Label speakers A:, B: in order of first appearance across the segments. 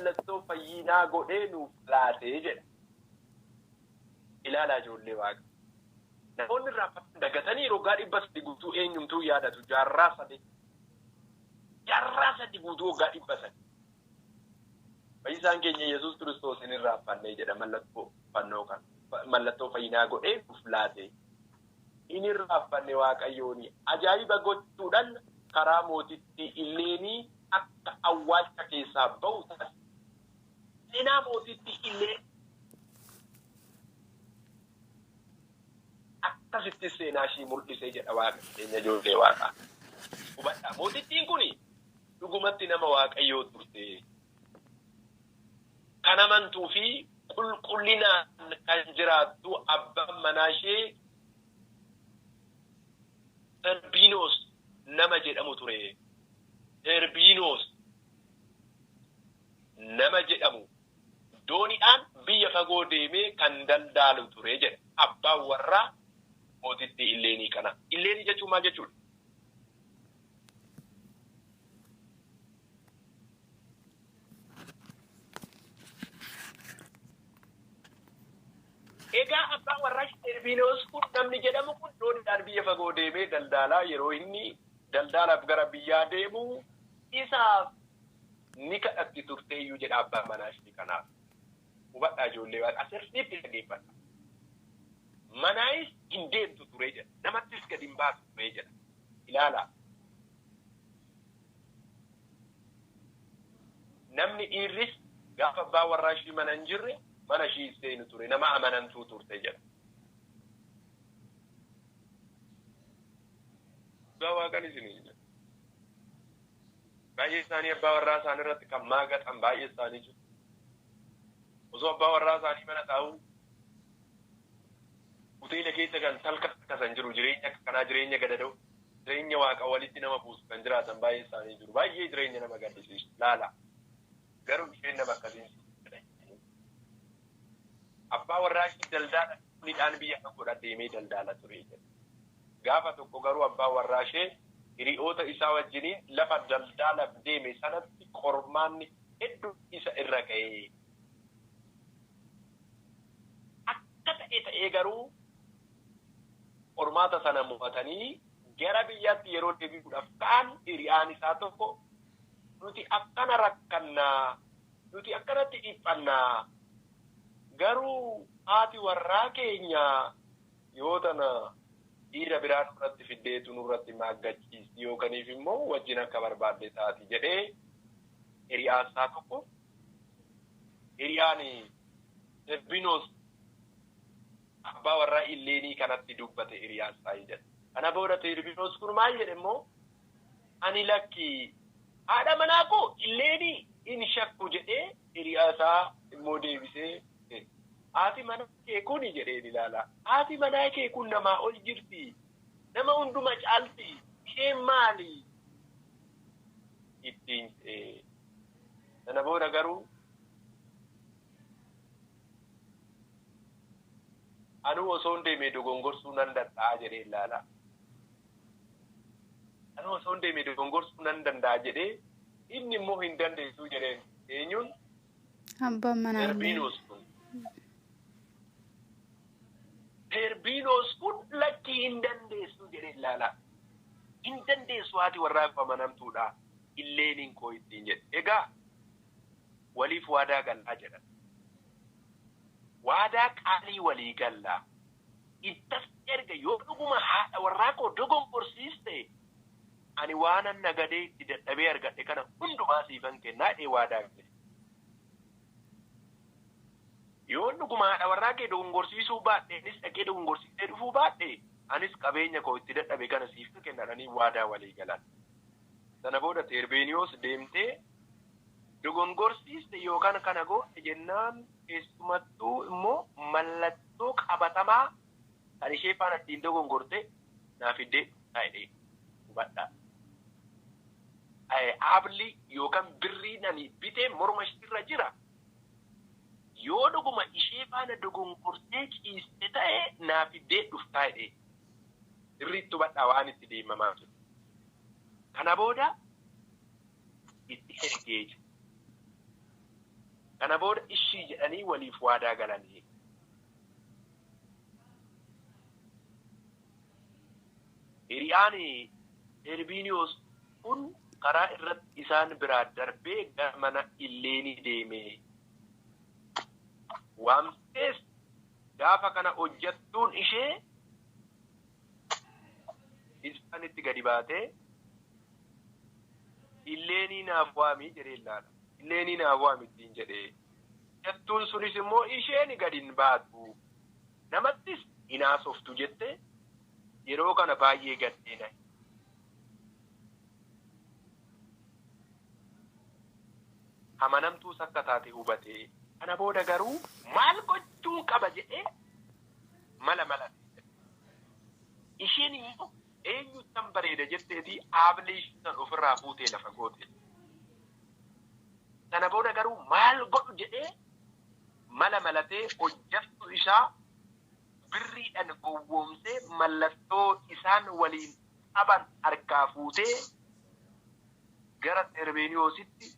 A: Mallattoo fayyinaa godhee nuuf laatee jedha. Ilaalaa ijoollee waaqa. Namoonni irraanfatan dagatanii waggaa 300 guutuu eenyumtuu yaadatu jaarraa 3. Jaarraa 3 guutuu waggaa 300. Fayyisaan keenya Yesuus Kiristoos hin irraanfanne jedha mallattoo fannoo kana. Mallattoo fayyinaa godhee nuuf laate. Hin irraanfanne Waaqayyooni. Ajaa'iba gochuudhaan karaa mootittii Illeenii akka awwaalcha keessaa ba'u taasise. Seenaa mootittii Illeenii akkasitti seenaa ishii mul'ise jedha Waaqa keenya ijoollee Waaqaa. Hubadhaa mootittiin kun dhugumatti nama Waaqayyoo turte. Kan amantuu fi qulqullinaan kan jiraattu abbaan manaa ishee Terbiinoos nama jedhamu ture. Terbiinoos nama jedhamu dooniidhaan biyya fagoo deemee kan daldaalu ture jedha. Abbaan warraa mootittii Illeenii kana. Illeenii jechuun maal jechuudha? Egaa abbaan warraa Terbiinoos kun namni jedhamu kun dooniidhaan biyya fagoo deemee daldaalaa yeroo inni daldaalaaf gara biyyaa deemu isaaf ni kadhatti turteeyyuu jedha abbaan manaa ishee kanaaf. Hubadhaa ijoollee waaqa sirriitti dhaggeeffadha. Manaayis hin deemtu ture jedha. Namattis gadi hin baatu ture jedha. Ilaalaa. Namni dhiirris gaafa abbaa warraa ishii mana hin jirre mana ishii seenu ture. Nama amanamtuu turte jedha. Dhugaa waaqan isinii jedha. Baay'ee isaanii abbaa warraa isaanii irratti kan maagaxan baay'ee isaanii jiru. Osoo abbaa warraa isaanii mana taa'uu hoteela keessa kan talkasan jiru jireenya akka kanaa jireenya gadadoo jireenya waaqa walitti nama buusu kan jiraatan baay'ee isaanii jiru. Baay'ee jireenya nama gaddisiisu laala. Garuu isheen nama akkasiin abbaa warraa ishee daldaala midhaan biyya fagoodha deemee daldaala ture jedha. Gaafa tokko garuu abbaa warraa ishee hiriyoota isaa wajjiniin lafa daldaalaaf deeme sanatti qormaanni hedduu isa irra ga'e. Akka ta'e ta'ee garuu qormaata sana mo'atanii gara biyyaatti yeroo deebi'uudhaaf ka'an hiriyaan isaa tokko nuti akkana rakkannaa, nuti akkanatti dhiphannaa, garuu haati warraa keenya yoo tana dhiira biraa nurratti fiddeetu nurratti maaggachiisti yookaaniif immoo wajjin akka barbaadde taati jedhee hiriyaa isaa tokko hiriyaan Terbiinoos abbaa warraa Illeenii kanatti dubbate hiriyaa isaa jedha. Kana booda Terbiinoos kun maal jedhe immoo ani lakki haadha manaa koo Illeenii hin shakku jedhee hiriyaa isaa immoo deebisee haati manaa kee kun jedheen ilaala. Haati manaa kee kun namaa ol jirti. Nama hunduma caalti. Isheen maali? Ittiin jedhee. Sana booda garuu anuu osoo hin deemee dogongorsuu nan danda'a jedhee ilaala. Anuu osoo hin deemee dogongorsuu nan danda'a jedhee inni immoo hin dandeessuu jedheen eenyuun
B: Abbaan manaa illee.
A: Terbiinoos kun. Terbiinoos kun lakkii hin dandeessu jedhee ilaala. Hin dandeessu haati warraa amanamtuudha. Illeeniin koo ittiin jedhe. Egaa waliif waadaa gallaa jedhan. Waadaa qaalii walii gallaa. Ittas erga yoo dhuguma haadha warraa koo dogongorsiiste ani waanan nagadee itti dadhabee argadhe kana hundumaa siifan kennaa jedhee waadaa gale. Yoo dhuguma haadha warraa kee dogongorsiisuu baadhe anis dhaqee dogongorsiisee dhufuu baadhe anis qabeenya koo itti dadhabe kana siifan kennadhanii waadaa walii galan. Sana booda Terbeeniyoos deemtee dogongorsiiste yookaan kana goote jennaan keessumattuu immoo mallattoo qabatamaa kan ishee faana ittiin dogongorte naaf fiddee taa'ee hubadhaa. Abli yookaan birriin ani bitee morma isheerra jira. Yoo dhuguma ishee faana dogongortee ciiste ta'e naaf fiddee dhuftaa jedhee. Sirriitti hubadhaa waan itti deemamaa jiru. Kana booda itti ergee jira. Kana booda ishii jedhanii waliif waadaa galanii. Hiriyaan Erbiiniyoos kun karaa irratti isaan biraa darbee gara mana Illeenii deeme. Waamtees gaafa kana hojjettuun ishee isaanitti gadi baatee Illeenii naaf waamii jedhee ilaala. Illeenii naaf waami ittiin jedhee. Hojjettuun sunis immoo isheen gadi hin baatu. Namattis hin haasoftu jette yeroo kana baay'ee gaddeena. Amanamtuus akka taate hubatee. Kana booda garuu maal gochuu qaba jedhee mala mala. Isheen immoo eenyuttan bareeda jetteetii aabilee ishee ofirraa fuutee lafa goote. Kana booda garuu maal godhu jedhee mala malatee hojjettu isaa birriidhaan gowwoomsee mallattoo isaan waliin qaban harkaa fuutee gara Erbeeniyoositti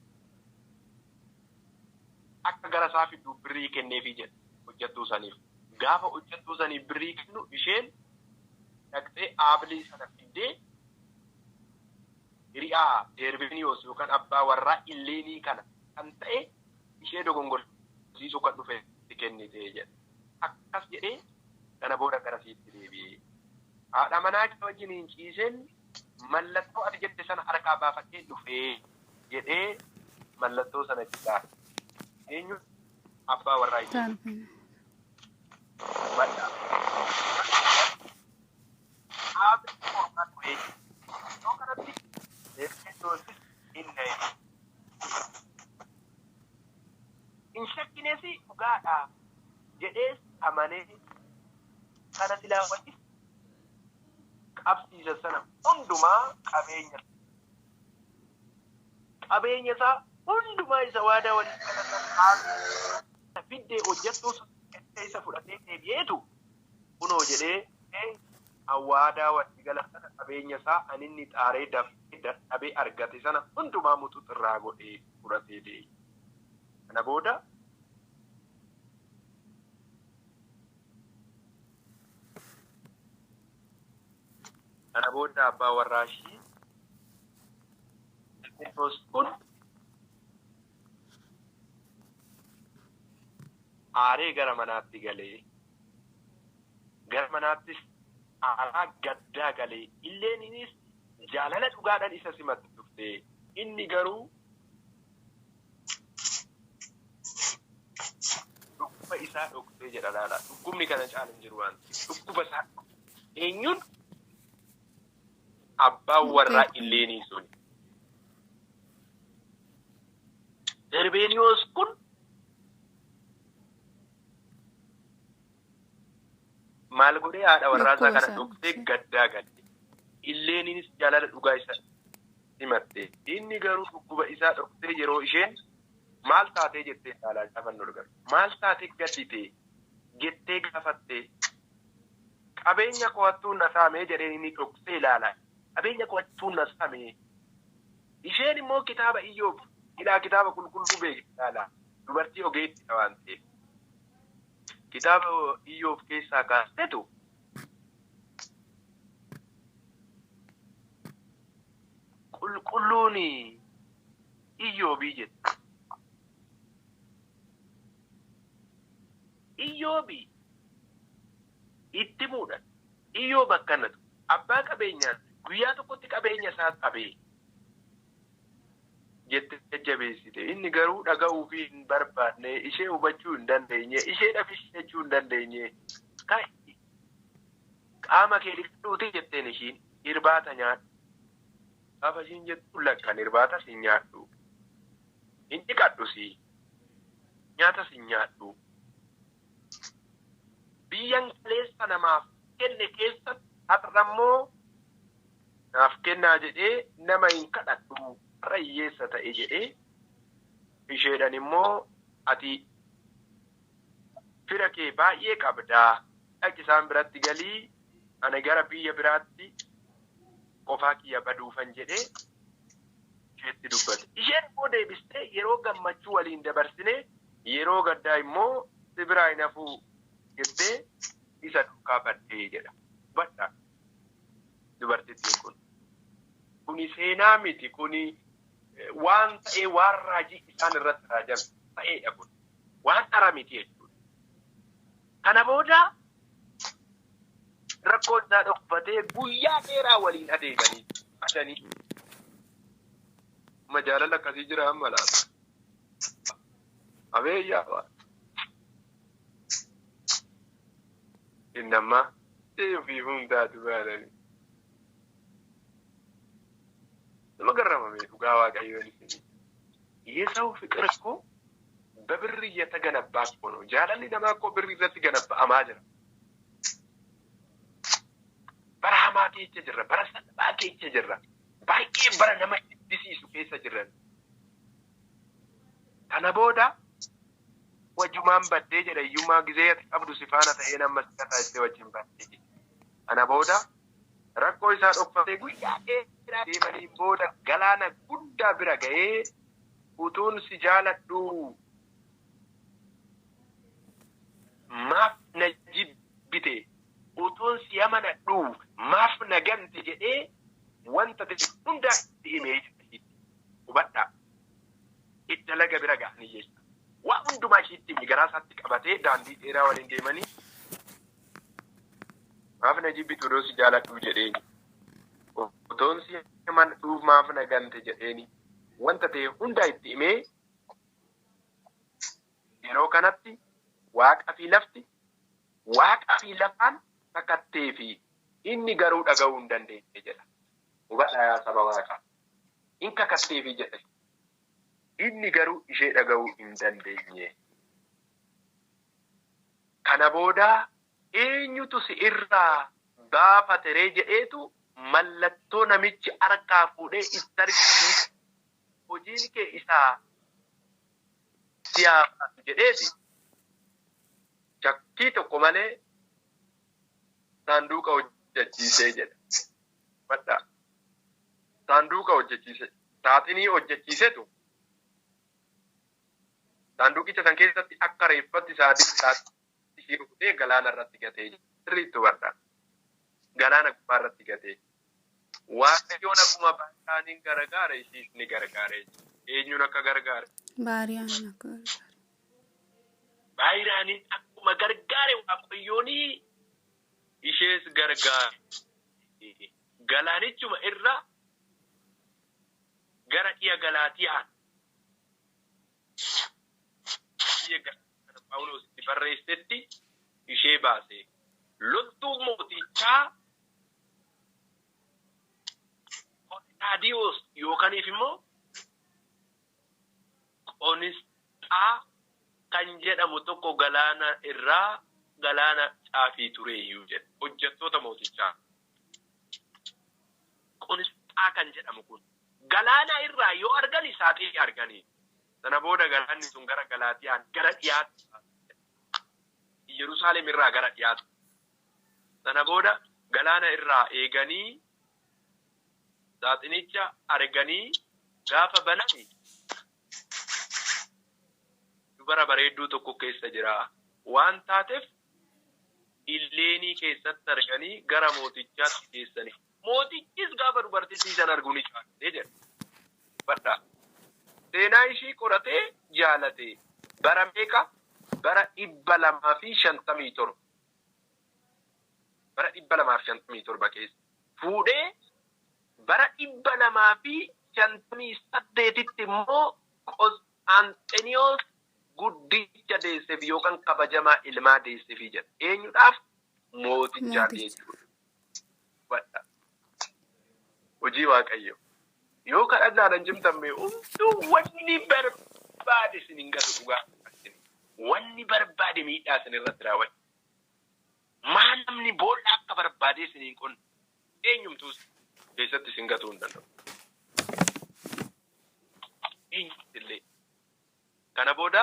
A: akka gara isaa fiduu birrii kenneefii jedha hojjettuu saniif. Gaafa hojjettuu saniif birrii kennu isheen dhaqxee aabilii sana fiddee hiriyaa Erbeeniyoos yookaan abbaa warraa Illeenii kana kan ta'e ishee dogongorsiisuu kan dhufe kennite jedha. Akkas jedhee kana booda gara sitti deebi'ee. Haadha manaa kee wajjin hin ciiseen mallattoo ati jette sana harkaa baafadhee dhufee jedhee mallattoo sana jedhaa. Eenyu abbaa warraa ishee hubadhaa. Aabilii mormaa ture. Iddoo kanatti Erbeeniyoos hin na'e. Hin shakkines dhugaadha jedhees amanee kana silaa wajjin qabsiisa sana hundumaa qabeenya qabeenya isaa hundumaa isa waadaa waliin galatan fiddee hojjettuu isa fudhatee deebi'eetu kunoo jedhee waadaa walii gala sana qabeenya isaa an inni xaaree dafee dadhabee argate sana hundumaa muxuxirraa godhee fudhatee deeme. Kana booda abbaa warraa ishii Phexros kun aaree gara manaatti galee gara manaattis aaraa gaddaa galee Illeeniinis jaalala dhugaadhaan isa simatti dhufte. Inni garuu dhukkuba isaa dhoksee jedha laala. Dhukkubni kana caala hin jiru waan ta'eef dhukkuba isaa eenyuun abbaan warraa Illeenii suni. Erbeeniyoos kun maal godhee haadha warraa isaa kana dhoksee gaddaa galle. Illeeniinis jaalala dhugaa isa simatte. Inni garuu dhukkuba isaa dhoksee yeroo isheen maal taatee jettee ilaalaa gaafannu argatu. Maal taatee gaddite jettee gaafatte qabeenya qo'attuun na saamee jedheen inni dhoksee ilaala. Qabeenya qo'attuun na saamee. Isheen immoo kitaaba Iyyoob hidhaa kitaaba qulqulluu beekti ilaala. Dubartii ogeettiidha waan ta'eef. Kitaaba Iyyoob keessaa kaasetu qulqulluun Iyyoobii jette. Iyyoobii itti muudhan. Iyyoob akkanatu abbaa qabeenyaan guyyaa tokkotti qabeenya isaa qabee jette jajjabeessite. Inni garuu dhaga'uu fi hin barbaanne, ishee hubachuu hin dandeenye, ishee dhabisiisachuu hin dandeenye. Ka'i qaama kee dhiqadhuuti jetteen ishiin irbaata nyaadhu. Gaafa ishiin jettu lakkan irbaata si nyaadhu. Hin dhiqadhu si. Nyaata si nyaadhu. Biyyan kaleessa namaaf kenne keessatti har'a immoo naaf kennaa jedhee nama hin kadhadhu. Har'a hiyyeessa ta'e jedhee isheedhaan immoo ati fira kee baay'ee qabdaa. Dhaqi isaan biratti galii ana gara biyya biraatti qofaa kiyya baduufan jedhee isheetti dubbate. Isheen immoo deebistee yeroo gammachuu waliin dabarsine Yeroo gaddaa immoo si biraa hin hafuu jettee isa duukaa baddee jedha. Hubadhaa dubartittiin kun. Kuni seenaa miti, kuni waan ta'ee waan raajii isaan irratti raajame ta'eedha kun. Waan dhara miti jechuudha. Kana booda rakkoo isaa dhokfatee guyyaa dheeraa waliin adeemanii adanii. Amma jaalala akkasii jira amma laata? Abeeyyaa waa. Inni amma ofii hundaatu baalanii. Nama garramame dhugaa Waaqayyoon isin. የሰው ፍቅር እኮ በብር እየተገነባ እኮ ነው። Jaalalli namaa እኮ birrii irratti ganabba'amaa jira. Bara hamaa keessa jirra. Bara salphaa keessa jirra. Baay'ee bara nama jibbisiisu keessa jirra. Kana booda wajjumaan baddee jedha, hiyyummaa gizee ati qabdu si faana ta'ee nama si irraa itti wajjin baddee. Kana booda rakkoo isaa dhokfatee guyyaa dheeraa deemanii booda galaana guddaa bira ga'ee, utuun si jaaladhu maaf na jibbite, utuun si amanadhu maaf na gante jedhee wanta ta'e hundaa itti himee jira. Hubadhaa. Idda laga bira ga'anii jechuudha. Waa hundumaa ishiitti hime, garaa isaatti qabatee daandii dheeraa waliin deemanii, maaf na jibbitu odoo si jaaladhu jedheeni. Utuun si amanadhu maaf na gante jedheeni. Wanta ta'e hundaa itti himee, yeroo kanatti waaqa fi lafti, waaqa fi lafaan kakattee fi inni garuu dhaga'uu hin dandeenye jedha. Hubadhaa yaa saba waaqaa. In kakatteefi jedha. Inni garuu ishee dhaga'uu hin dandeenye. Kana booda eenyutu si irraa baafate ree jedheetu mallattoo namichi harkaa fuudhee itti argisiise, hojiin kee isaa si haa baasu jedheeti shakkii tokko malee saanduqa hojjechiisee jedha. Hubadhaa. Saanduqa hojjechiise, saaxinii hojjechiisetu saanduqicha san keessatti akka reeffatti saaxinii ishee rukutee galaana irratti gatee sirriitti hubadhaa. Galaana gubbaa irratti gatee. Waaqayyoon akkuma Baayiraaniin gargaare ishiis ni gargaare. Eenyuun akka gargaare?
B: Baariyaan akka gargaare.
A: Baayiraaniin akkuma gargaare Waaqayyoon ishees gargaare. Galaanichuma irra gara dhiya Galaatiyaan biyya Galaatiyaan Phaawulos itti barreessetti ishee baase. Loltuu mootichaa Qonitaadiyoos yookaaniif immoo Qonisxaa kan jedhamu tokko galaana irraa galaana caafii tureeyyuu jedha. Hojjettoota mootichaa. Qonisxaa kan jedhamu kun galaana irraa yoo argani saaxilii arganii. Sana booda galaanni sun gara Galaatiyaan gara dhiyaatti. Yerusaalem irraa gara dhiyaatti. Sana booda galaana irraa eeganii saaxinicha arganii gaafa banani dubara bareedduu tokko keessa jira. Waan taateef illeenii keessatti arganii gara mootichaatti geessanii. Mootichis gaafa dubartittii sana arguu ni jaallatee jedha. Badhaa. Seenaa ishii qoratee jaalate. Bara meeqa? Bara 257. Bara 257 keessa. Fuudhee bara 258tti immoo Qosxaanxeniyoos guddicha deesseef yookaan kabajamaa ilmaa deesseefii jedha. Eenyudhaaf? Mootichaaf jechuudha. Hubadhaa. Hojii Waaqayyo. Yoo kadhannaadhaan cimtan mee hunduu wanni barbaade isin hin gatu dhugaa. Wanni barbaade miidhaa isin irratti raawwata. Maa namni boolla akka barbaade isin hin qonne eenyumtuu keessatti isin gatuu hin danda'u. Eenyutti. Kana booda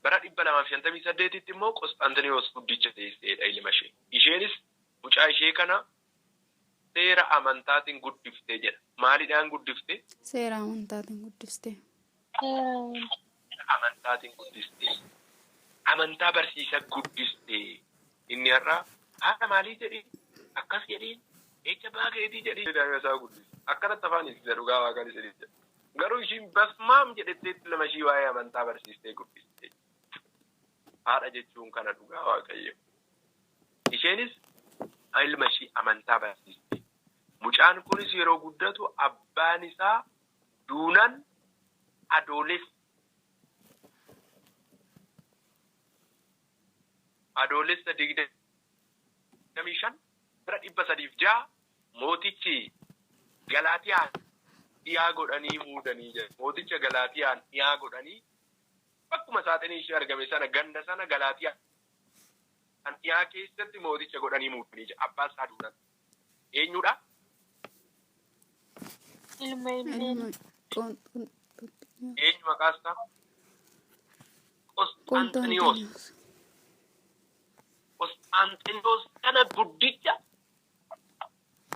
A: bara 258tti immoo Qosxaantiniyoos guddicha deesseedha ilma ishee. Isheenis mucaa ishee kana seera amantaatiin guddiftee jedha. Maaliidhaan guddifte?
B: Seera amantaatiin guddiste.
A: Amantaatiin guddiste. Amantaa barsiisa guddiste. Inni har'a haadha maalii jedhii akkas jedhii echa baakeetii jedhii daa'ima isaa guddiste. Akkanatti afaan isiisa dhugaa waaqaan isin jedha. Garuu ishiin basmaam jedhettee lama ishii waa'ee amantaa barsiistee guddiste. Haadha jechuun kana dhugaa waaqayyo. Isheenis ilma ishii amantaa barsiiste. Mucaan kunis yeroo guddatu abbaan isaa duunan adoolessa 25 bara 306 mootichi Galaatiyaan dhiyaa godhanii muudanii jedhe. Mooticha Galaatiyaan dhiyaa godhanii bakkuma saaxinii ishee argame sana ganda sana Galaatiyaan dhiyaa keessatti mooticha godhanii muudanii jedhe. Abbaan isaa duunan. Eenyudha?
C: Ilma Illeenii.
A: Eenyu maqaa isaa? Qosxanxiniyoos. Qosxanxiniyoos kana guddicha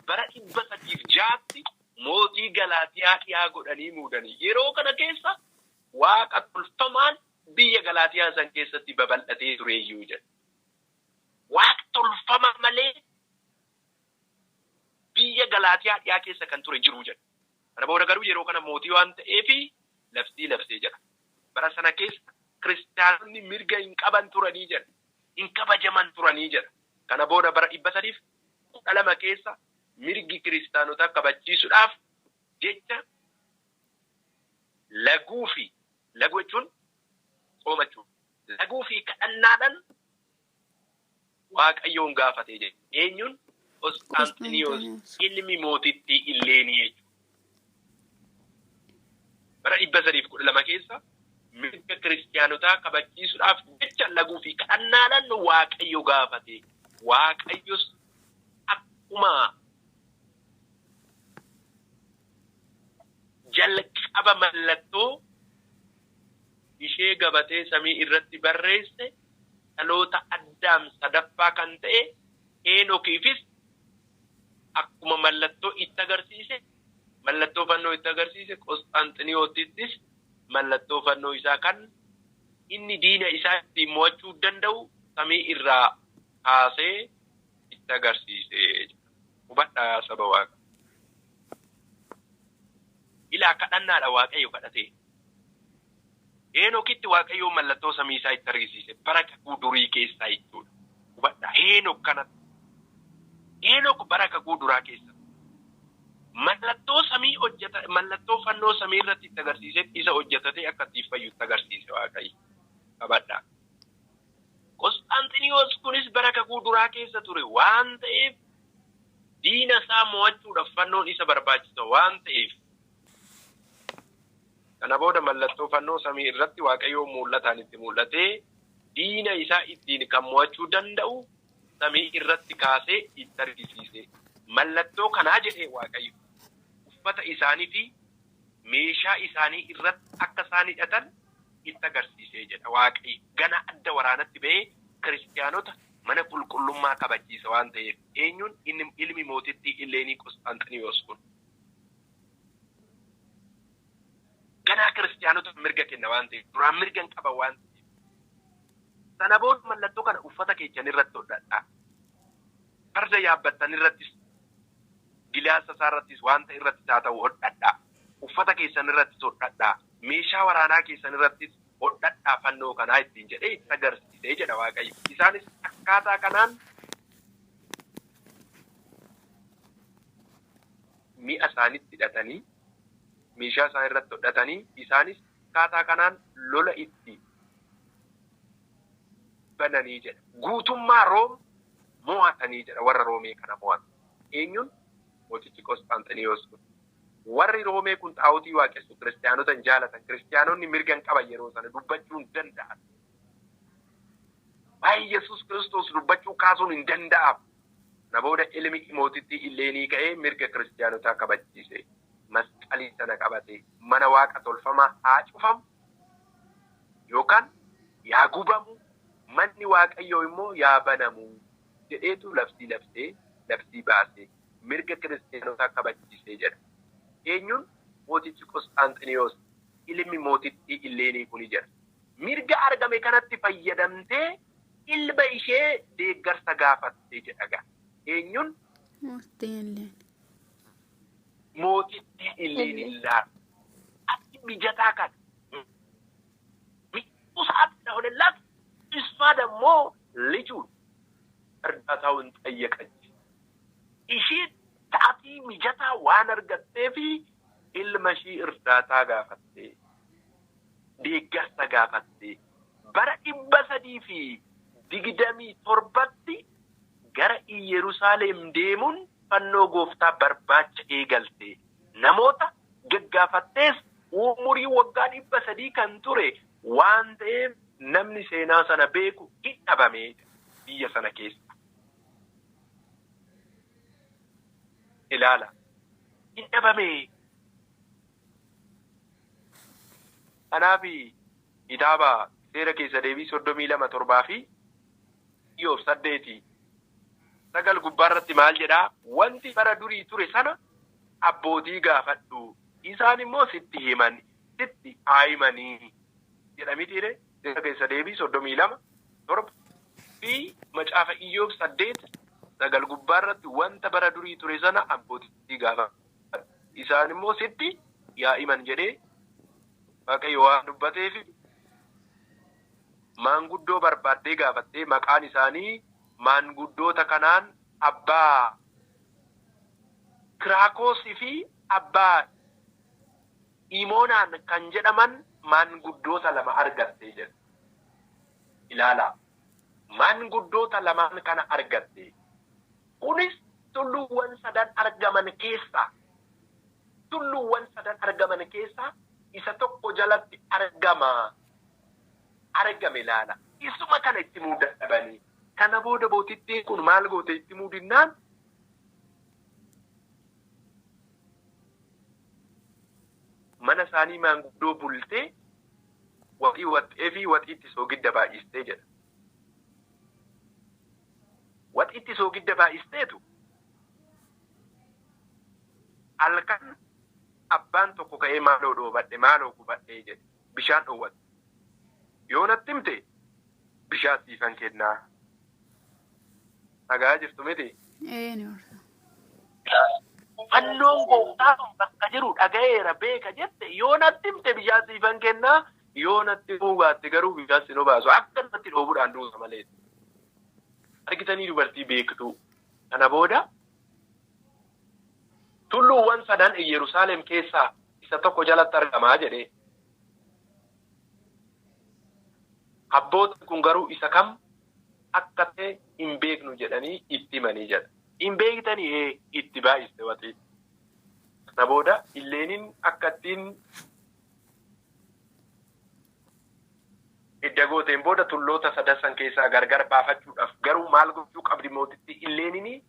A: bara 306tti mootii Galaatiyaa dhiyaa godhanii muudanii. Yeroo kana keessa waaqa tolfamaan biyya Galaatiyaa san keessatti babal'atee tureeyyuu jedha. Waaqa tolfamaa malee biyya Galaatiyaa dhiyaa keessa kan ture jiru jedha. Kana booda garuu yeroo kana mootii waan ta'eefi labsii labsee jedha. Bara sana keessa kiristaanonni mirga hin qaban turanii jedha. Hin kabajaman turanii jedha. Kana booda bara 312 keessa mirgi kiristaanotaa kabachiisuudhaaf jecha laguu fi laguu jechuun soomachuu laguu fi kadhannaadhaan Waaqayyoon gaafatee jedha. Eenyuun? Qosxanxiniyoos ilmi mootittii Illeenii jechuudha. Bara 312 keessa mirga kiristaanotaa kabachiisuudhaaf jecha laguu fi kadhannaadhaan Waaqayyo gaafate. Waaqayyos akkuma jalqaba mallattoo ishee gabatee samii irratti barreesse dhaloota Addaam sadaffaa kan ta'e Heenokiifis akkuma mallattoo itti agarsiise mallattoo fannoo itti agarsiise Qosxanxiniyoosittis mallattoo fannoo isaa kan inni diina isaa ittiin mo'achuu danda'u samii irraa kaasee itti agarsiise. Hubadhaa saba Waaqa. Ilaa kadhannaadha Waaqayyo kadhatee. Heenokitti Waaqayyo mallattoo samii isaa itti argisiise bara kakuu durii keessaa jechuudha. Hubadhaa Heenok kanatti. Heenok bara kakuu duraa keessa. Mallattoo samii hojjeta mallattoo fannoo samii irratti itti agarsiisee isa hojjetatee akka ittiin fayyu itti agarsiise Waaqayyo. Qabadhaa. Qosxanxiniyoos kunis bara kakuu duraa keessa ture waan ta'eef diina isaa mo'achuudhaaf fannoon isa barbaachisa waan ta'eef. Kana booda mallattoo fannoo samii irratti Waaqayyoon mul'ataan itti mul'atee diina isaa ittiin kan mo'achuu danda'u samii irratti kaasee itti argisiise. Mallattoo kanaa jedhee Waaqayyo uffata isaanii fi meeshaa isaanii irratti akka isaan hidhatan itti agarsiisee jedha Waaqayyo. Gana adda waraanatti ba'ee kiristaanota mana qulqullummaa kabachiisa waan ta'eef eenyuun inni ilmi mootittii Illeenii Qosxanxiniyoos kun. Ganaa kiristaanota mirga kenna waan ta'eef duraan mirga hin qaban waan ta'eef. Sana booda mallattoo kana uffata keessan irratti hodhadhaa. Farda yaabbattan irrattis gilaasa isaa irrattis wanta irrattis haa ta'u hodhadhaa. Uffata keessan irrattis hodhadhaa. Meeshaa waraanaa keessan irrattis hodhadhaa fannoo kanaa ittiin jedhee itti agarsiisee jedha Waaqayyo. Isaanis akkaataa kanaan mi'a isaanitti hidhatanii meeshaa isaan irratti hodhatanii isaanis akkaataa kanaan lola itti bananii jedha. Guutummaa Room mo'atanii jedha warra Roomee kana mo'atan. Eenyuun? Mootichi Qosxanxiniyoos kun. Warri Roomee kun xaa'otii waaqessu kiristaanota hin jaalatan. Kiristaanonni mirga hin qaban yeroo sana dubbachuu hin danda'an. Waa'ee Yesuus Kiristoos dubbachuu kaasuun hin danda'amu. Kana booda ilmi mootittii Illeenii ka'ee mirga kiristaanotaa kabachiise. Masqalii sana qabate mana waaqa tolfamaa haa cufamu yookaan yaa gubamu manni waaqayyoo immoo yaa banamu jedheetu labsii labsee labsii baasee mirga kiristaanotaa kabachiisee jedha. Eenyuun mootichi Qosxanxiniyoos ilmi mootittii Illeenii kuni jedha. Mirga argame kanatti fayyadamtee ilma ishee deeggarsa gaafatte jedha. Eenyuun? Mootittii Illeenillaa. Ati mijataa kana. ሰዓት እንደሆነላት እሷ ደግሞ ልጁን እርዳታውን ጠየቀች። Ishee sa'aatii mijataa waan argatteefi ilma ishii እርዳታ gaafatte, deeggarsa gaafatte. Bara 327tti gara Iyyerusaalem deemuun fannoo gooftaa barbaacha eegalte. Namoota gaggaafattees umurii waggaa 300 kan ture waan ta'eef namni seenaa sana beeku hin dhabame biyya sana keessa. Ilaala. Hin dhabame. Kanaaf kitaaba seera keessa deebii 32:7 fi Iyyoob 8:9 gubbaarratti maal jedhaa? Wanti bara durii ture sana abbootii gaafadhu. Isaan immoo sitti himan, sitti haa himanii. Jedhamitiire seera keessa deebii 32:7 fi macaafa Iyyoob 8:9 gubbaarratti wanta bara durii ture sana abbootii gaafadhu. Isaan immoo sitti yaa himan jedhee Waaqayyo waan dubbateef maanguddoo barbaaddee gaafattee maqaan isaanii maanguddoota kanaan abbaa Kiraakoosii fi abbaa Imoonaan kan jedhaman maanguddoota lama argattee jedhu. Ilaalaa. Maanguddoota lamaan kana argatte. Kunis tulluuwwan sadan argaman keessaa isa tokko jalatti argame ilaala. Isuma kana itti muudadhabanii. Kana booda bootittiin kun maal goote itti muudinnaan? Mana isaanii maanguddoo bultee waxii waxxee fi waxiitti soogidda baay'istee jedha. Waxiitti soogidda baay'isteetu halkan abbaan tokko ka'ee maaloo dhoobadhe maaloo gubadhee jedhe bishaan dhoowwate. Yoo natti himte bishaan siifan kennaa. Dhagaa jirtu miti? Fannoon gooftaa bakka jiru dhaga'eera beeka jette yoo natti himte bishaan siifan kennaa yoo natti baatte garuu bishaan sin obaasu akka natti dhoobuudhaan duusa malee. Argitanii dubartii beektu. Kana booda tulluuwwan sadan Yerusaalem keessaa isa tokko jalatti argamaa jedhee. Abbootiin kun garuu isa kam akka ta'e hin beeknu jedhanii itti himanii jedha. Hin beektanii itti baay'iste waxii. Kana booda Illeeniin akka ittiin idda gooteen booda tulloota sadan keessaa gargar baafachuudhaaf garuu maal gochuu qabdi mootitti Illeeniin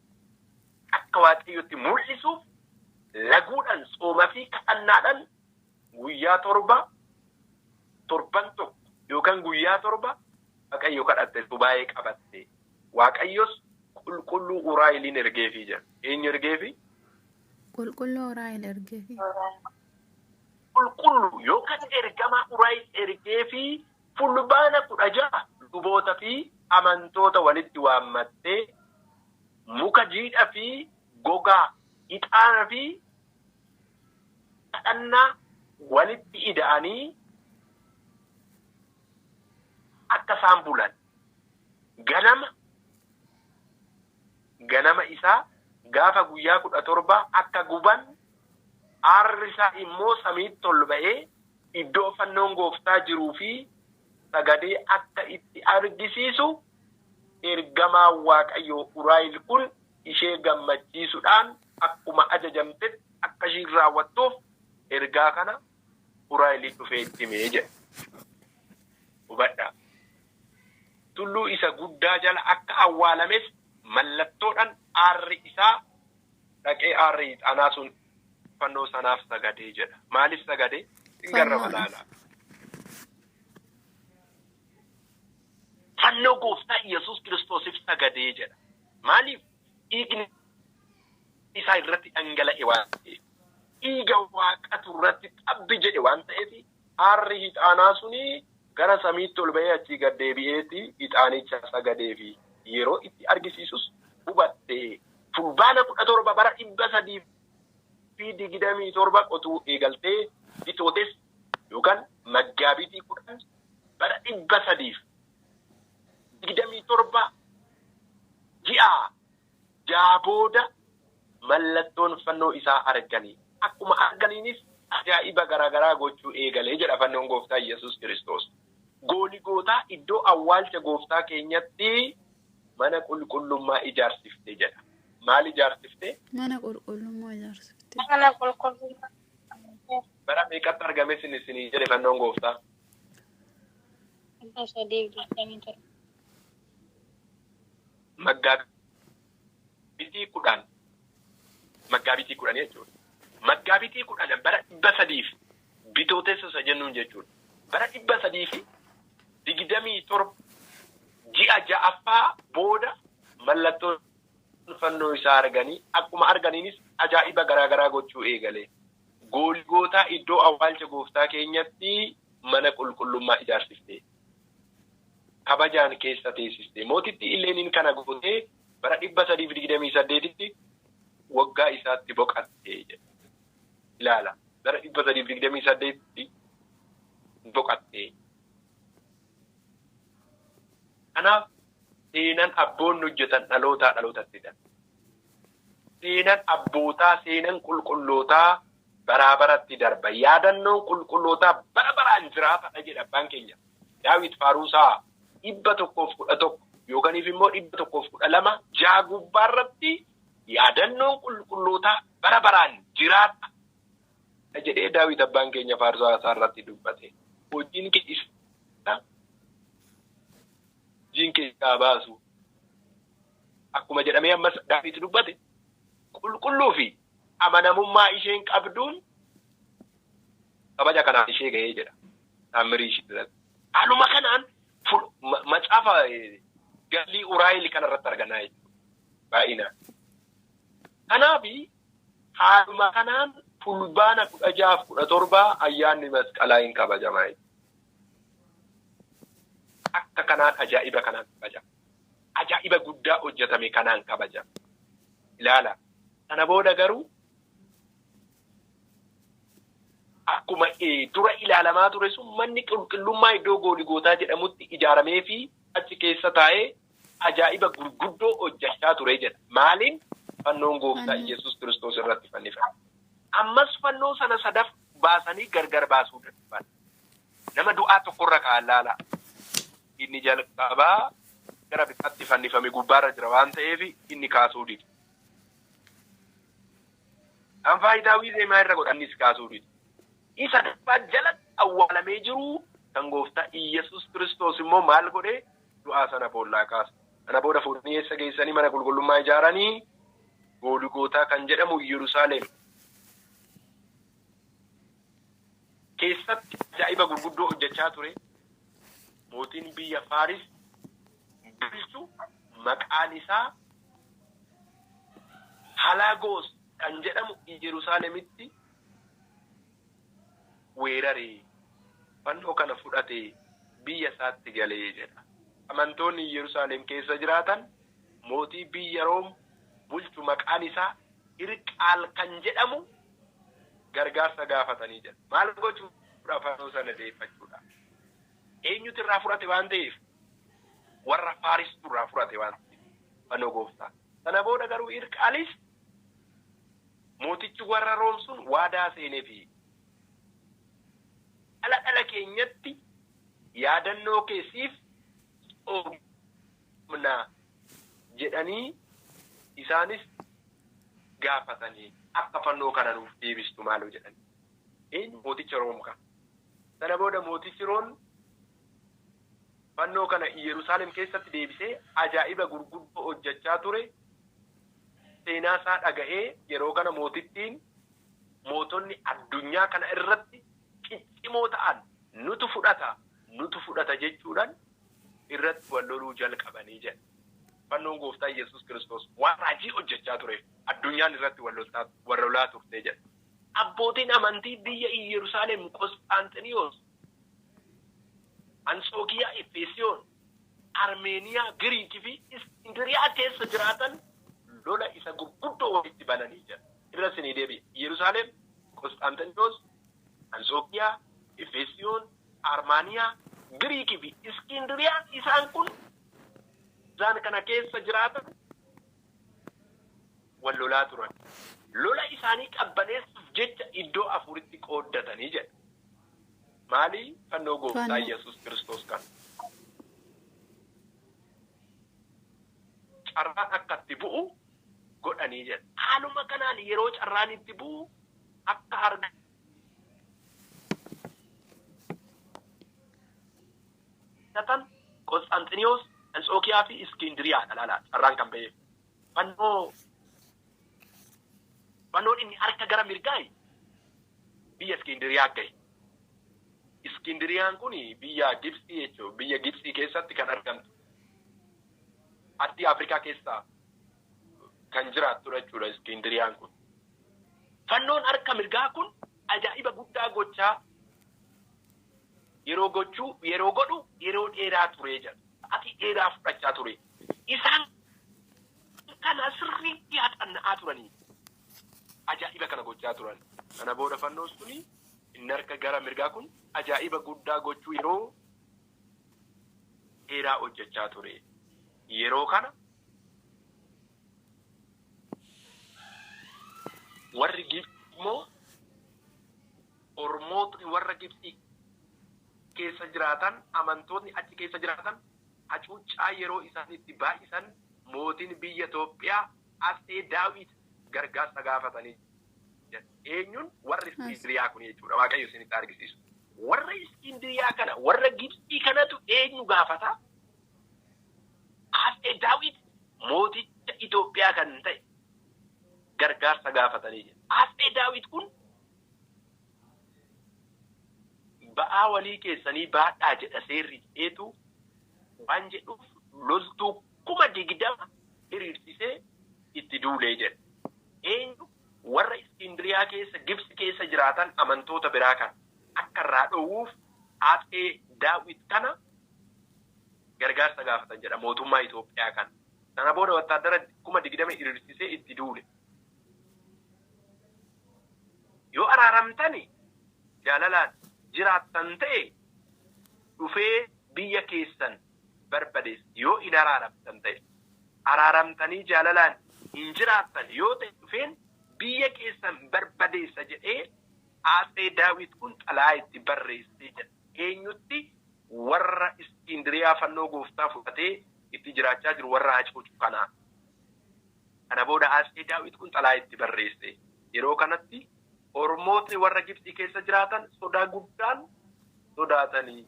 A: akka Waaqayyotti mul'isuuf laguudhaan sooma fi kadhannaadhaan guyyaa torban tokko yookaan guyyaa 7 Waaqayyo kadhatte baay'ee qabatte. Waaqayyos qulqulluu Uraa'eliin ergeefii jira. Eenyu ergeefi?
B: Qulqulluu Uraa'el ergeefi.
A: Qulqulluu yookaan ergamaa Uraa'el ergeefi fulbaana 16 luboota fi amantoota walitti waammattee muka jiidhaa fi gogaa ixaana fi kadhannaa walitti ida'anii akka isaan bulan. Ganama isaa gaafa guyyaa 17 akka guban aarri isaa immoo samiitti ol ba'ee iddoo fannoon gooftaa jiruu fi sagadee akka itti argisiisu ergamaa Waaqayyoo Uraa'el kun ishee gammachiisuudhaan akkuma ajajamtetti akka ishiin raawwattuuf ergaa kana Uraa'eliin dhufee itti himee jedha. Hubadhaa. Tulluu isa guddaa jala akka awwaalames mallattoodhaan aarri isaa dhaqee aarri ixaanaa sun fannoo sanaaf sagadee jedha. Maaliif sagadee? Hin garrama laala. Fannoo gooftaa Yesuus Kiristoosiif sagadee jedha. Maaliif? Dhiigni isaa irratti dhangala'e waan ta'eef. Dhiiga waaqatu irratti xabbi jedhe waan ta'eef aarri ixaanaa suni Gara samiitti ol ba'ee achii gad deebi'eeti ixaanicha sagadee fi yeroo itti argisiisus hubatte. Fulbaana 17 bara 327 qotuu eegaltee bitootes yookaan maggaabitii 10 bara 327 ji'a 6 booda mallattoon fannoo isaa arganii. Akkuma arganiinis ajaa'iba garaagaraa gochuu eegalee jedha fannoon gooftaa Yesuus Kiristoos. Gooligootaa iddoo awwaalcha gooftaa keenyatti mana qulqullummaa ijaarsifte jedha. Maal ijaarsifte?
B: Mana qulqullummaa ijaarsifte.
C: Mana qulqullummaa.
A: Bara meeqatti argame isinii jedhe fannoon gooftaa?
C: 327.
A: Maggaabitii 10. Maggaabitii 10 jechuudha. Maggaabitii 10 bara 300 bitootessa isa jennuun jechuudha. Bara 327 ji'a 6ffaa booda mallattoo fannoo isaa arganii akkuma arganiinis ajaa'iba garaagaraa gochuu eegale. Gooligootaa iddoo awwaalcha gooftaa keenyatti mana qulqullummaa ijaarsifte. Kabajaan keessa teessiste. Mootitti Illeeniin kana gootee bara 328tti waggaa isaatti boqatte jedha. Ilaala. Bara 328tti boqatte. Kanaaf seenaan abboonni hojjetan dhalootaa dhalootatti dha. Seenaan abbootaa, seenaan qulqullootaa baraa baratti darba. Yaadannoon qulqullootaa bara baraan jiraatadha jedha abbaan keenya. Daawit Faaruusaa 111 yookaaniif immoo 112 jaagubbaarratti irratti yaadannoon qulqullootaa bara baraan jiraata jedhee Daawit abbaan keenya Faarsaa isaa irratti dubbate. Hojiin kee isa hojiin kee isaa baasu. Akkuma jedhamee ammas Daawit dubbate qulqulluu fi amanamummaa isheen qabduun kabaja kanaan ishee ga'ee jedha. Taamirii ishee irratti. Haaluma kanaan macaafa galii Uraayil kanarratti arganaa jechuudha. Baay'inaan. Kanaaf haaluma kanaan fulbaana 16 fi 17 ayyaanni masqalaa hin kabajamaa jechuudha. Akka kanaan ajaa'iba kanaan kabajama. Ajaa'iba guddaa hojjetame kanaan kabajama. Ilaala. Sana booda garuu akkuma dura ilaalamaa ture sun manni qulqullummaa iddoo Gooligootaa jedhamutti ijaaramee fi achi keessa taa'ee ajaa'iba gurguddoo hojjechaa ture jedha. Maaliin? Fannoon gooftaa Yesuus Kiristoos irratti fannifame. Ammas fannoo sana sadaf baasanii gargar baasuu danda'an. Nama du'aa tokkorra kaa'an laala. Inni jalqabaa gara bitaatti fannifame gubbaarra jira waan ta'eef inni kaasuu dide. Kan faayidaawii zeemaa irra godhan innis kaasuu dide. Isa dubbaa jalatti awwaalamee jiru kan gooftaa Iyyasuus Kiristoos immoo maal godhee du'aa sana boollaa kaasa. Kana booda fuudhanii eessa geessanii mana qulqullummaa ijaaranii Gooligootaa kan jedhamu Yerusaalem keessatti ajaa'iba gurguddoo hojjechaa ture. Mootiin biyya Faaris bulchu maqaan isaa Halagoos kan jedhamu Yerusaalemitti weeraree fannoo kana fudhatee biyya isaatti galee jedha. Amantoonni Yerusaalem keessa jiraatan mootii biyya Room bulchu maqaan isaa Hirqaal kan jedhamu gargaarsa gaafatanii jedha. Maal gochuudhaaf fannoo sana deeffachuudhaaf? Eenyutu irraa fudhate waan ta'eef? Warra Faaristu irraa fudhate waan ta'eef fannoo gooftaa. Sana booda garuu Hirqaalis mootichi warra Room sun waadaa seeneefi dhala dhala keenyatti yaadannoo keessiif oomna jedhanii isaanis gaafatanii akka fannoo kana nuuf deebistu maaloo jedhanii. Eenyu mooticha Room kana. Sana booda mootichi Room fannoo kana Yerusaalem keessatti deebisee ajaa'iba gurguddoo hojjechaa ture. Seenaa isaa dhaga'ee yeroo kana mootittiin mootonni addunyaa kana irratti ciccimoo ta'an nutu fudhata jechuudhaan irratti wal loluu jalqabanii jedha. Fannoon gooftaa Yesuus Kiristoos waan raajii hojjechaa tureef addunyaan irratti wal lolaa turte jedha. Abbootiin amantii biyya Yerusaalem Qosxaanxiniyoos Anxookiyaa, Efeesiyoon, Armeeniyaa, Giriikii fi Iskindiriyaa keessa jiraatan lola isa gurguddoo walitti bananii jira. Irra isinii deebi'e. Yerusaalem, Qosxaanxinoos, Anxookiyaa, Efeesiyoon, Armaaniyaa, Giriikii fi Iskindiriyaa isaan kun isaan kana keessa jiraatan wal lolaa turan. Lola isaanii qabbaneessuuf jecha iddoo afuritti qooddatanii jedha. Maali? Fannoo gooftaa
B: Fannoo.
A: Yesuus Kiristoos kan. Carraan akka itti bu'u godhanii jedha. Haaluma kanaan yeroo carraan itti bu'u akka argatan Qosxanxiniyoos, Anxookiyaa fi Iskindiriyaadha laala carraan kan ba'eef. Fannoo fannoon inni harka gara mirgaayi biyya Iskindiriyaa gahe. Iskindiriyaan kun biyya Gibxii jechuudha. Biyya Gibxii keessatti kan argamtu. Ardii Afrikaa keessa kan jiraattudha jechuudha Iskindiriyaan kun. Fannoon harka mirgaa kun ajaa'iba guddaa gochaa yeroo gochuu yeroo godhu yeroo dheeraa turee jira. Ati dheeraa fudhachaa ture. Isaan kana sirriitti haxanna'aa turanii. Ajaa'iba kana gochaa turan. Kana booda fannoon suni inni harka gara mirgaa kun ajaa'iba guddaa gochuu yeroo dheeraa hojjechaa ture. Yeroo kana warri Gibxi immoo Ormootni warra Gibxi keessa jiraatan amantootni achi keessa jiraatan hacuuccaa yeroo isaan itti baay'isan mootiin biyya Itoophiyaa Atsee Daawit gargaarsa gaafatanii jedha. Eenyuun warri Iskindiriyaa kun jechuudha. Waaqayyo isinitti argisiisu. Warra Iskindiriyaa kana warra Gibxii kanatu eenyu gaafata? Atsee Daawit mooticha Itoophiyaa kan ta'e gargaarsa gaafatanii jedha. Atsee Daawit kun ba'aa walii keessanii baadhaa jedha seerri jedheetu waan jedhuuf loltuu 20,000 hiriirsisee itti duulee jedha. Eenyu warra Iskindiriyaa keessa Gibxi keessa jiraatan amantoota biraa kan akka irraa dhowwuuf Atsee Daawit kana gargaarsa gaafatan jedha mootummaa Itoophiyaa kana. Sana booda wattaadara 20,000 hiriirsisee itti duule. Yoo araaramtani jaalalaan jiraattan ta'e dhufee biyya keessan barbadeessa yoo hin araaramtan ta'e araaramtanii jaalalaan hin jiraattan yoo ta'e dhufeen biyya keessan barbadeessa jedhee Atsee Daawit kun xalaa itti barreessee jedha. Eenyutti warra Iskindiriyaa fannoo gooftaa fudhatee itti jiraachaa jiru warra hacuucu kanaa. Kana booda Atsee Daawit kun xalaa itti barreesse. Yeroo kanatti Ormootni warra Gibxii keessa jiraatan sodaa guddaan sodaatanii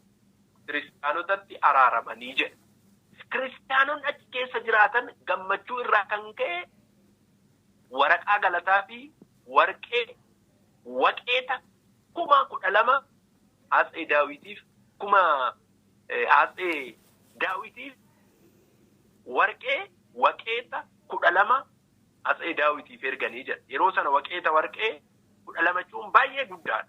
A: kiristaanotatti araaramanii jedha. Kiristaanonni achi keessa jiraatan gammachuu irraa kan ka'e waraqaa galataa fi warqee waqeeta 12,000 Atsee Daawitiif kuma Atsee Daawitiif warqee waqeeta 12 Atsee Daawitiif erganii jedha. Yeroo sana waqeeta warqee 12 jechuun baay'ee guddaadha.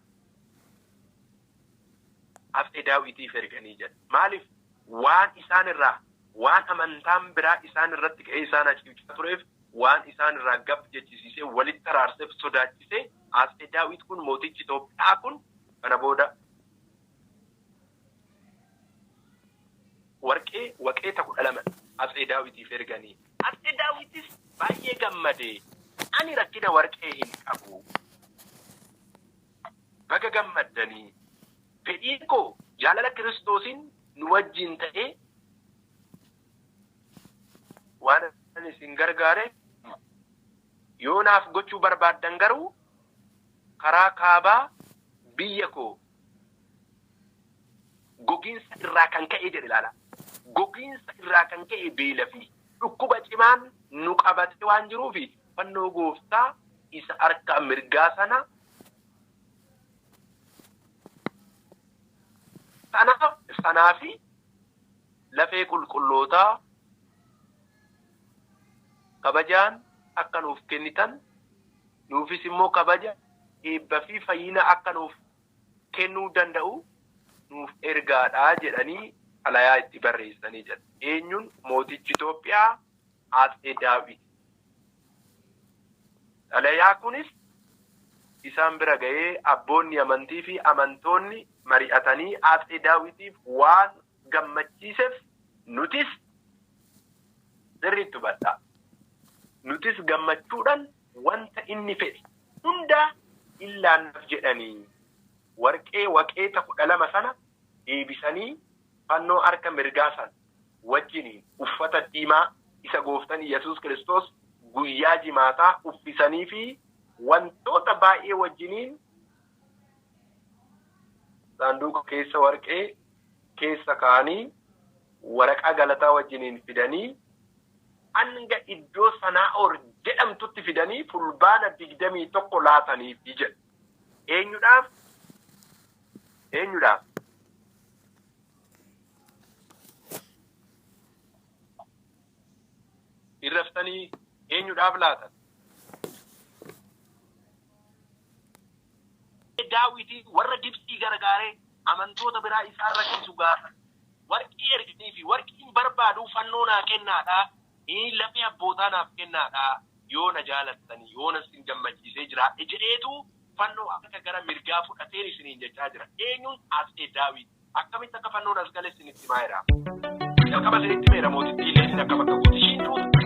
A: Atsee Daawitiif erganii jedha. Maaliif waan isaan irraa waan amantaan biraa isaan irratti ka'ee isaan hacuucaa tureef waan isaan irraa gab jechisiisee walitti araarseef sodaachisee Atsee Daawit kun mootichi Itoophiyaa kun kana booda warqee waqeeta 12 Atsee Daawitiif erganii. Atsee Daawitis baay'ee gammadee ani rakkina warqee hin qabu. Baga gammaddanii fedhiin koo jaalala Kiristoosiin nu wajjin ta'ee waan ani isin gargaare yoo naaf gochuu barbaaddan garuu karaa kaabaa biyya koo gogiinsa irraa kan ka'e jedhe ilaala. Gogiinsa irraa kan ka'e beela fi dhukkuba cimaan nu qabatee waan jiruufi fannoo gooftaa isa harka mirgaa sana sanaa fi lafee qulqullootaa kabajaan akka nuuf kennitan nuufis immoo kabaja eebba fi fayyina akka nuuf kennuu danda'u nuuf ergaadhaa jedhanii xalayaa itti barreessanii jedha. Eenyuun? Mootichi Itoophiyaa Atsee Daawit. Xalayaa kunis isaan bira ga'ee abboonni amantii fi amantoonni mari'atanii Atsee Daawitiif waan gammachiiseef nutis sirriitti hubadhaa. Nutis gammachuudhaan wanta inni fedhe hundaa illaannaaf jedhanii warqee waqeeta 12 sana deebisanii fannoo harka mirgaa sana wajjiniin uffata diimaa isa gooftan Yesuus Kiristoos guyyaa jimaataa uffisanii fi wantoota baay'ee wajjiniin saanduqa keessa warqee keessa kaa'anii waraqaa galataa wajjiniin fidanii hanga iddoo Sanaa'or jedhamtutti fidanii fulbaana 21 laataniif jedha. Eenyudhaaf? Eenyudhaaf? Irraftanii eenyudhaaf laatan? Daawitii warra Gibxii gargaaree amantoota biraa isaan rakkisu gaafa warqii erganii fi warqiin barbaadu fannoo naa kennaadhaa, lafee abbootaa naaf kennaadhaa, yoo na jaalattanii yoo na isin gammachiisee jiraadhe jedheetu fannoo akka gara mirgaa fudhateen isiniin jechaa jira. Eenyuun? Atsee Daawit. Akkamitti akka fannoon as gale isinitti himaa jira. Jalqaba isinitti meera, mootittii illee akka bakka buuti ishiin duutu.